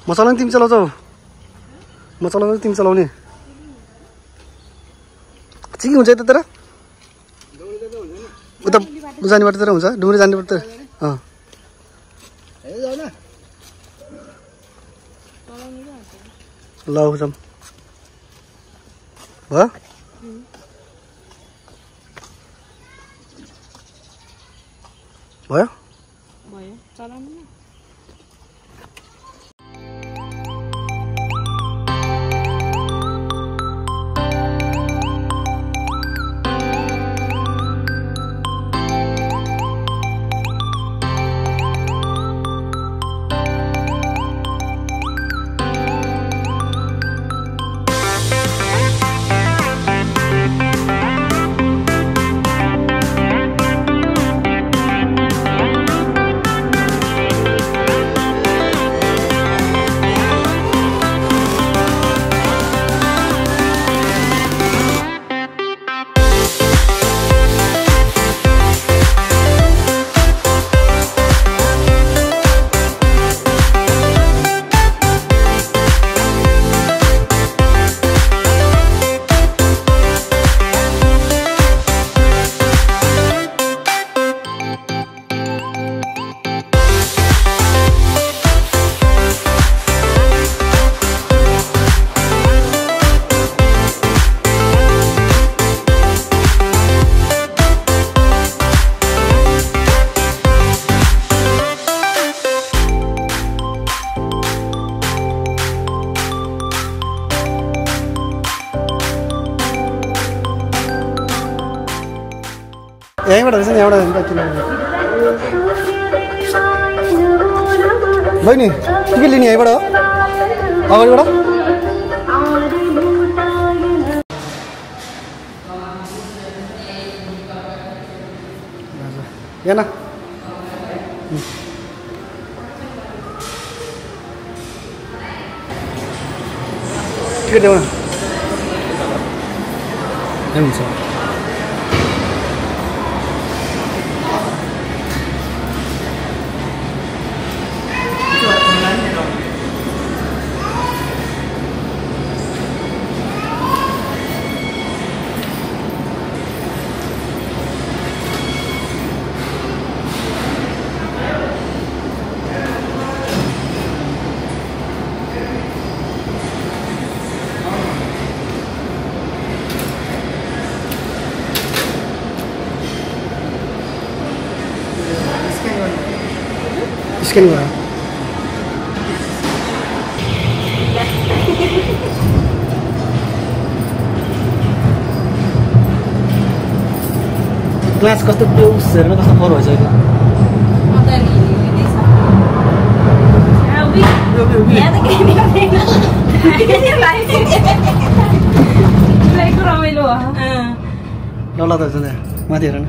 म चलाउने तिमी चलाउँछौ म चलाउँदा तिमी चलाउने चिकी हुन्छ यतातिर उता जाने बाटोतिर हुन्छ डुम्रे जाने बाटोतिर ल जाऊँ भयो भयो भयो चलाउनु न यहीँबाट रहेछ नि यहाँबाट बहिनी टिकट लिने यहीँबाट हो अगाडिबाट यहाँ टिकट देऊ न हुन्छ स्क्यान भयो ग्लास कस्तो ब्लुस हेर्न कस्तो फोर भइसक्यो डरलाग्दो हुन्छ त्यहाँ माथि हेर न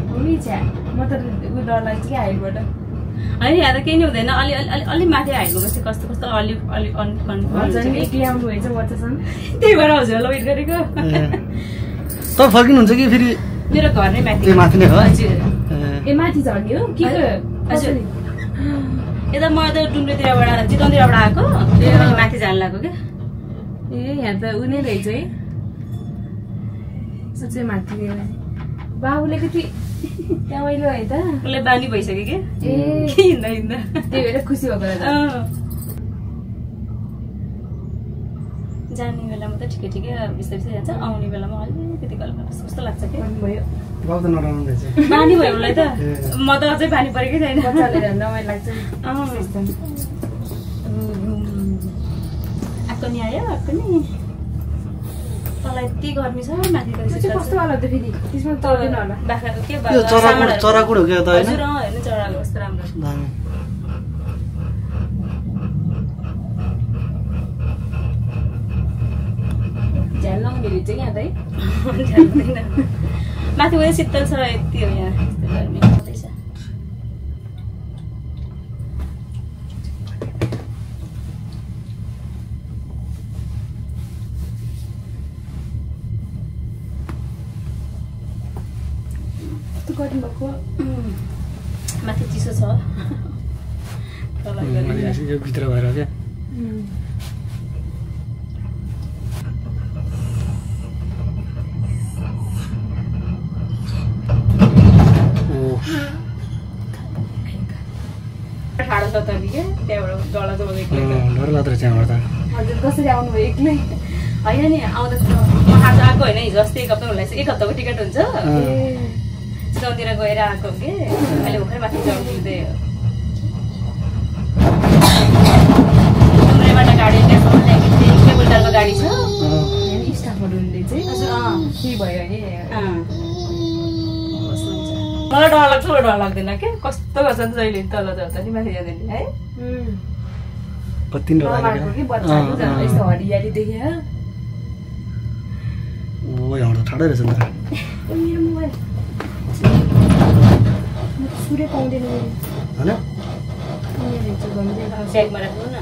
म त डर लाग्छ कि हाइटबाट होइन यहाँ त केही नै हुँदैन अलि माथि हाइटको बसी कस्तो कस्तो अलि त्यही भएर हजुरलाई वेट गरेको तपाईँ फर्किनुहुन्छ कि फेरि मेरो घर नै माथि माथि नै हो ए माथि झर्ने हो के हजुर यता म त डुम्रेतिरबाट चितवनतिरबाट आएको माथि जानु लाग्यो क्या ए यहाँ त उ नै रहेछ है सोचे माथि बाबुले कति रमाइलो है त उसले बानी भइसक्यो कि ए हिँड्दा हिँड्दा त्यही भएर खुसी भएको जाने बेलामा त ठिकै ठिकै बिस्तारै बिस्तारै जान्छ आउने बेलामा अलिकति गल्ला कस्तो लाग्छ कि बानी भयो उसलाई त म त अझै बानी परेकै छैन रमाइलो लाग्छ आएको नि आयो आएको नि तलाई यति गर्मी छ माथि कस्तो होला त फेरि त्यसमा तर्दैन होला बाख्राको के चराकुड हो क्या त हजुर हेर्नु चराको कस्तो राम्रो झ्याल लाउने रहेछ यहाँ त माथि उयो शीतल छ यति हो यहाँ यस्तो गर्मी हुँदैछ गर्नुभएको माथि चिसो छ भित्र भएर क्या ठाडो छ त नि के त्यहाँबाट डला जब एक्लै डर लाग्दो रहेछ यहाँबाट त हजुर कसरी आउनुभयो एक्लै होइन नि आउँदा आज आएको होइन हिजो अस्ति एक हप्ता हुँदैछ एक हप्ताको टिकट हुन्छ चितवनतिर गएर आएको के अहिले भर्खर माथि चढ्नु दिँदै हो डुम्रेबाट गाडी त्यहाँसम्म ल्याएको थिएँ केबुल कारको गाडी छ स्टाफहरूले चाहिँ के भयो नि मलाई डर लाग्छ डर लाग्दैन के कस्तो गर्छ नि जहिले तल झर्दा नि माथि जाँदैन है कति डर लाग्यो कि बच्चाहरू यस्तो हरियाली देखेँ ओ यहाँ त ठाडै रहेछ नि त मेरो मोबाइल सूर्य पाउँदैन हैन ब्यागमा राख्नु न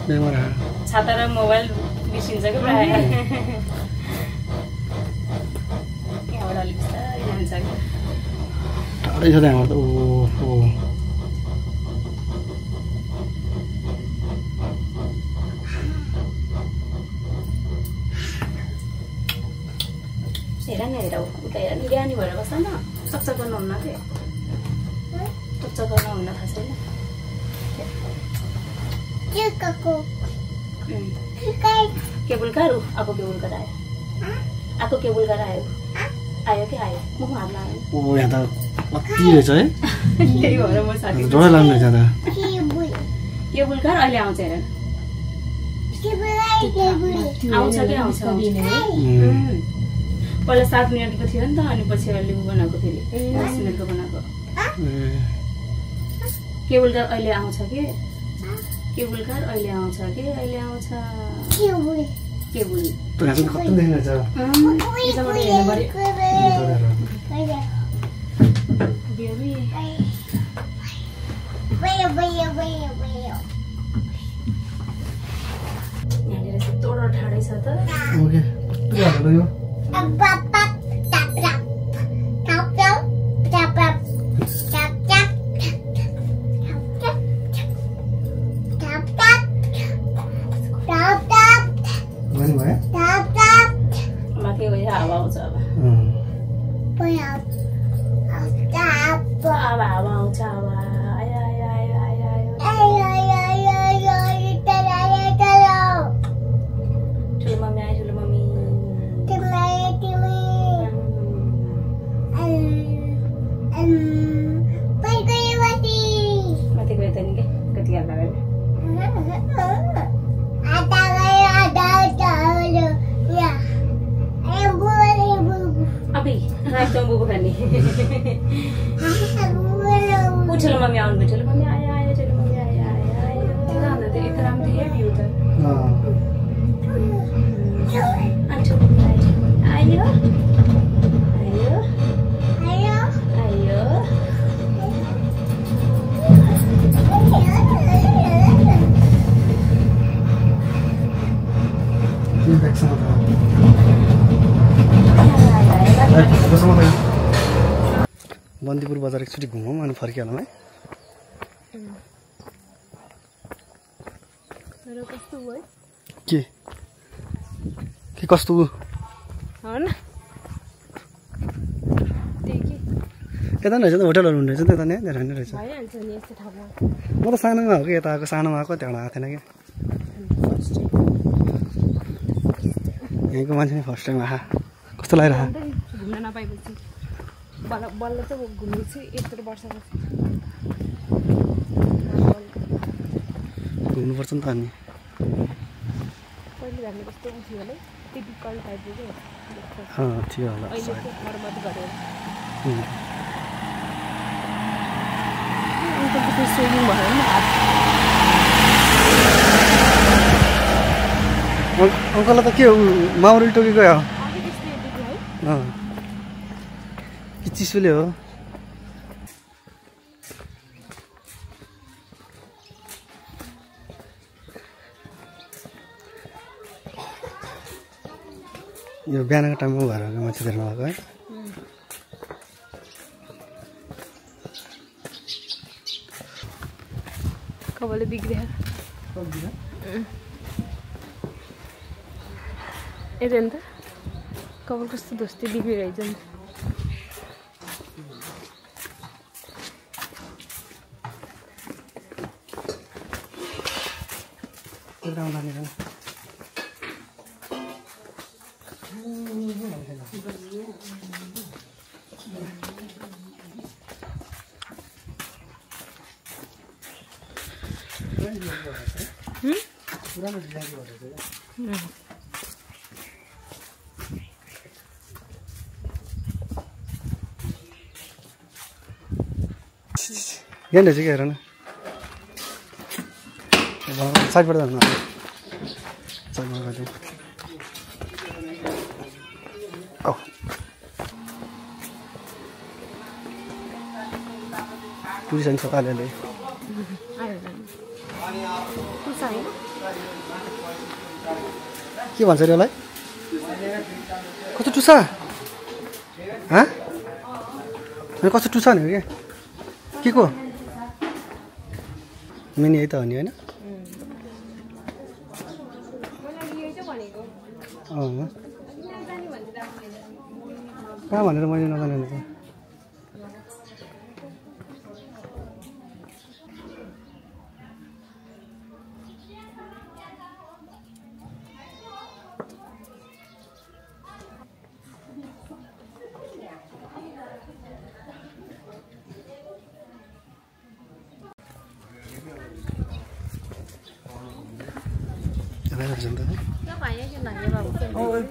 ब्यागमा राख छाता र मोबाइल बिर्सिन्छ कि प्रायः यहाँबाट अलिक बिस्तारै जान्छ कि ठाडै छ त यहाँबाट त ओ हेर न हेर उता हेर नि ज्ञानी भएर बस्छ न चकचक गर्नुहुन्न के चकचक गर्नुहुन्न थाहा छैन केबुल कार आएको केबुल कार आयो आएको केबुल कार आयो आयो कि आयो म हात लाग्यो ओ यहाँ त कति रहेछ है त्यही भएर म साथी डर लाग्ने रहेछ त केबुल कार अहिले आउँछ हेर आउँछ कि आउँछ पहिला 7 मिनटको थियो नि त अनि पछि अहिले बनाएको फेरि 10 मिनटको बनाएको केबुल कार अहिले आउँछ कि केबुल कार अहिले आउँछ कि अहिले आउँछ केबुल त यहाँ चाहिँ कति देखिन्छ यसबाट हेर्नु पर्यो यहाँनिर यस्तो ठाडै छ त ओके कति हाल्नु यो माथि गएर हावा आउँछ अब हावा आउँछ हावा आयो आयो आयो आयो आयो ठुलो मम्मी आयो ठुलो मम्मी माथि गयो त नि के कति हाल लाग्यो अभी राख्छ बुबु खाने ठुलो मम्मी आउनु भयो ठुलो मम्मी आयो आयो ठुलो मम्मी आयो आयो आयो त्यो राम्रो त यता राम्रो थियो भ्यू त आयो आयो आयो आयो बन्दीपुर बजार एकचोटि घुमौँ अनि फर्किहालौँ है के कस्तो यता रहेछ त होटलहरू हुने रहेछ नि त यता धेरै नै रहेछ म त सानोमा हो कि यता आएको सानोमा आएको त्यहाँबाट आएको थिएन क्या यहीँको मान्छे फर्स्ट टाइम आहा कस्तो लागिरहेको घुम्न नपाएपछि बल्ल चाहिँ घुम्नु चाहिँ 1 वर्षको घुम्नुपर्छ नि त अनि पहिले हामीले कस्तो थियो होला टिपिकल टाइपको थियो होला अहिले मर्मत गरेर अङ्कलको स्विमिङ भयो नि अङ्कललाई त के माउरी टोकेको हो कि चिसोले हो यो बिहानको टाइममा भएर मान्छे धेरै नभएको है कपालले बिग्रियो इदेंत कवर कस्तो दोस्ती बिग्रिरहेछ नि यहाँ रहेछ कि हेर न साइडबाट जानु साइडमा गइदिउँ औ पुलिस आइन्छ कालेले के भन्छ रे यसलाई कस्तो टुसा कस्तो टुसा नि के को मिनी यही त हो नि होइन कहाँ भनेर मैले नजाने त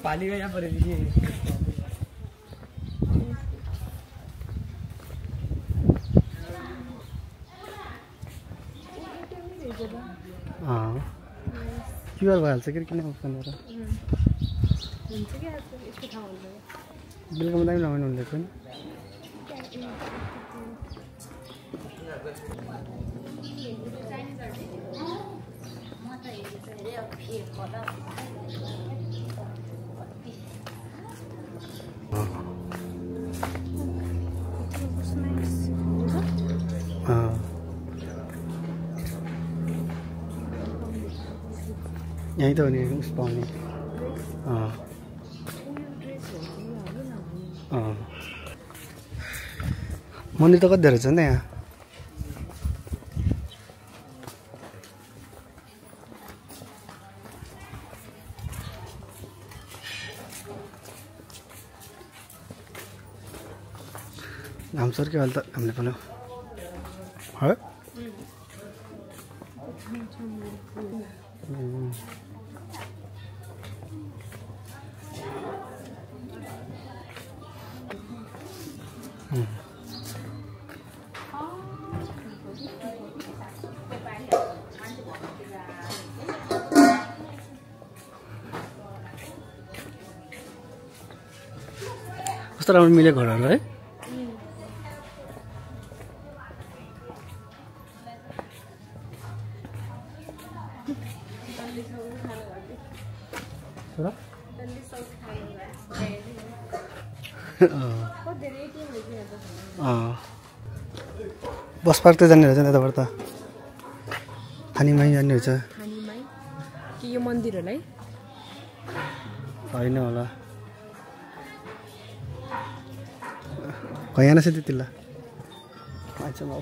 पालिका यहाँ पर क्युआर भइहाल्छ कि किन भनेर बेलुकामा दामी लगाउनु हुँदैछ नि यहीँ त हो नि उस पाउने मन्दिर त कति धेरै छ नि यहाँ घाम सर्क्यो अहिले त हामीले पनि है कस्तो राम्रो मिलेको घरहरू है बस पार्क त जाने रहेछ नि यताबाट त खानीमाई जाने रहेछ कि यो मन्दिर होला है होइन होला कहाँ चाहिँ त्यतिला आइन्छ म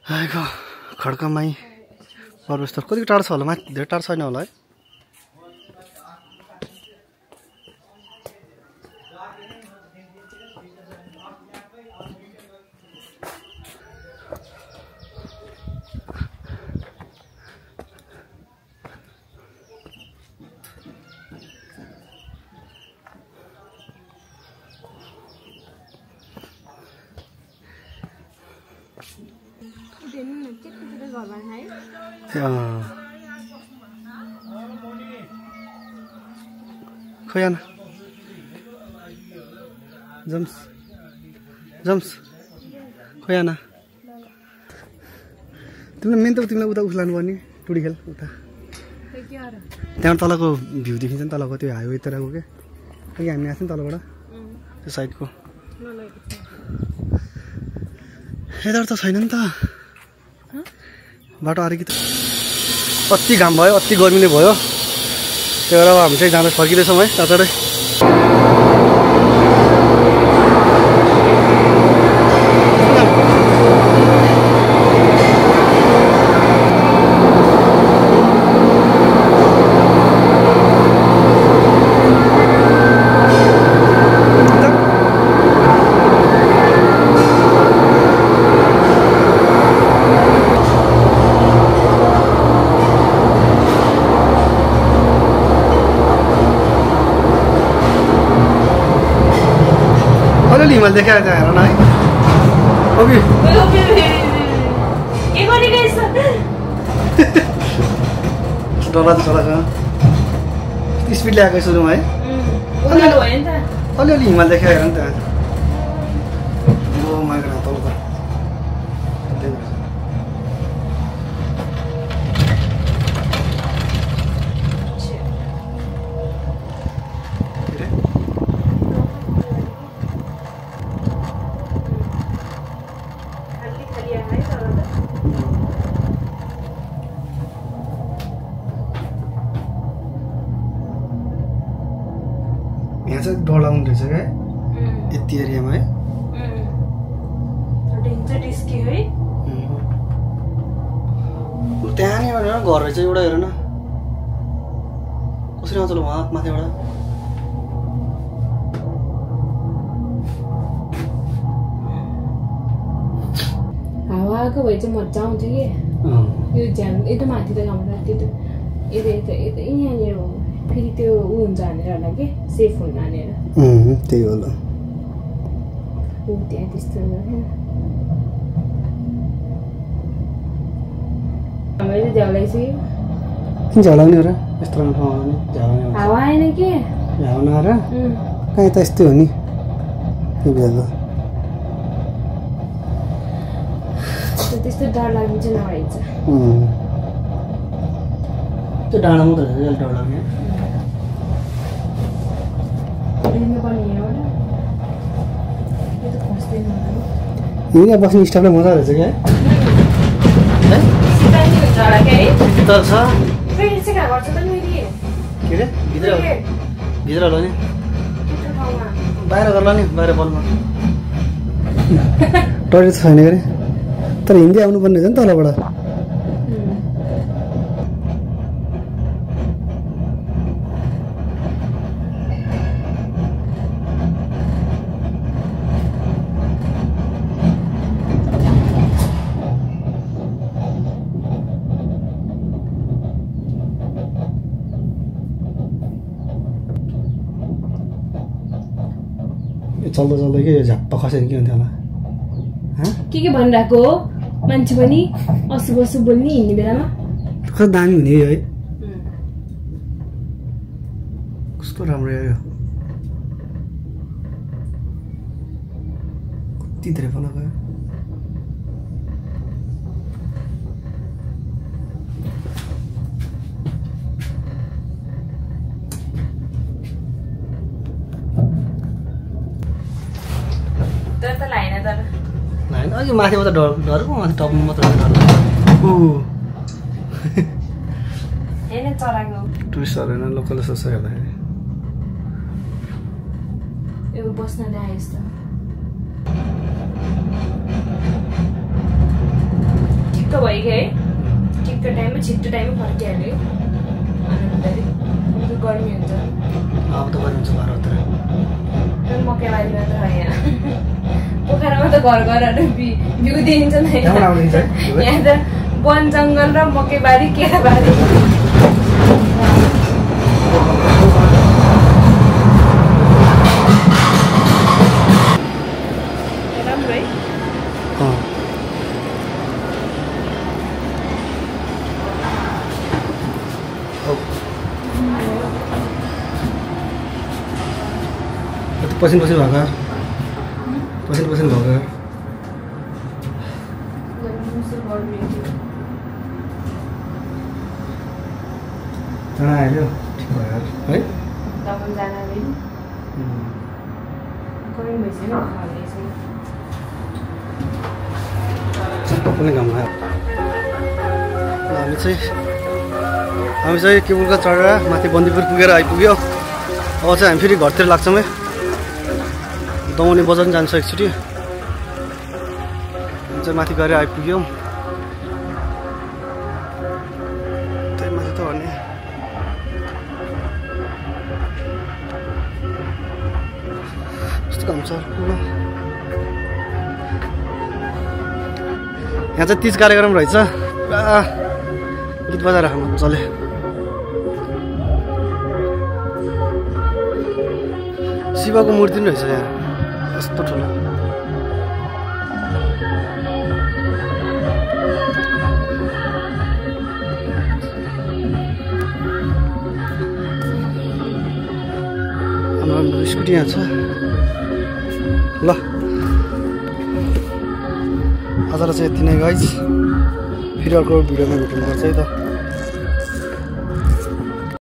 आएको खड्कामाई पर्वस्थल कति टाढो छ होला माथि धेरै टाढो छैन होला है खोइ आना जम्स खोइ आना तिमीलाई मेन त तिमीलाई उता उस लानुपर्ने टुडी खेल उता त्यहाँबाट तलको भ्यू देखिन्छ नि तलको त्यो हाइवेतिरको के अघि हामी आएको थियौँ तलबाट त्यो साइडको यताबाट त छैन नि त बाटो अलिकति अति घाम भयो अति गर्मीले भयो त्यही भएर अब हामी चाहिँ जाँदा फर्किँदैछौँ है तातै हिमाल देखाएर त्यहाँ हेर न है ओके डला त चलाएको स्पिडले आएको सुरुमा है अलिअलि हिमाल देखाएर हेर नि त्यहाँ मागेर तल त यहाँ चाहिँ डर लाग्नु रहेछ क्या यति एरियामा है त्यहाँनिर घर रहेछ एउटा हेर न कसरी आउँछ उहाँ माथिबाट हावा आएको भए चाहिँ मजा आउँछ कि यो झ्याम यता माथि त घाम त्यो यता यता यता यहाँनिर हो फेरि त्यो ऊ हुन्छ हानेर होला कि सेफ हुन्न हानेर त्यही होला ऊ त्यहाँ त्यस्तो मैले झ्याउलाइछु किन झ्याउलाउने हो र यस्तो राम्रो ठाउँमा नि झ्याउलाउने हावा आएन के झ्याउन र कहीँ त यस्तै हो नि त्यो बेला त्यस्तो डर लाग्ने चाहिँ नभएछ त्यो डाँडा मात्रै रहेछ डर लाग्ने यहीँ बस्ने स्टाफलाई मजा रहेछ क्या तर छ के अरे भित्र होला नि बाहिर गर्ला नि बाहिर बलमा टोइलेट छैन के अरे तर हिँड्दै आउनुपर्ने रहेछ नि तलबाट चल्दा चल्दै के झ्याप्प खसेर के हुन्थ्यो होला के भनिरहेको मान्छे पनि अशुभ अशुभ बोल्ने हिँड्ने बेलामा कस्तो दामी हुने है कस्तो राम्रो यो कति धेरै फल गयो अघि माथिबाट डरको माथि टपमा मात्र टुरिस्टहरू होइन लोकल जस्तो हेर्दाखेरि बस्न ल्याए जस्तो ठिक्क भयो कि है ठिक्क टाइममा छिट्टो टाइममा फर्किहाल्यो गर्मी हुन्छ अब त गर्मी हुन्छ भारततिर मकैबारीमा त यहाँ पोखरामा त घर घरहरू भ्यू देखिन्छ नि यहाँ त वन जङ्गल र मकैबारी केराबारी राम्रो है पसिन पसिन भएको पसिन पसिन भएको आयो ठिक भयो है दमन जान आयो कोही भइसक्यो पनि घाम आयो हामी चाहिँ केबुलका चढेर माथि बन्दीपुर पुगेर आइपुग्यो अब चाहिँ हामी फेरि घरतिर लाग्छौँ है दमौली बजार पनि जान्छ एकचोटि चाहिँ माथि गएर आइपुग्यौँ त्यही माथि त भने कस्तो काम छ यहाँ चाहिँ 30 कार्यक्रम रहेछ पुरा गीत बजाएर मजाले शिवको मूर्ति पनि रहेछ यहाँ यस्तो ठुलो हाम्रो स्कुटी यहाँ छ ल आजलाई चाहिँ यति नै गाइज फेरि अर्को भिडियोमा भेट्नुपर्छ है त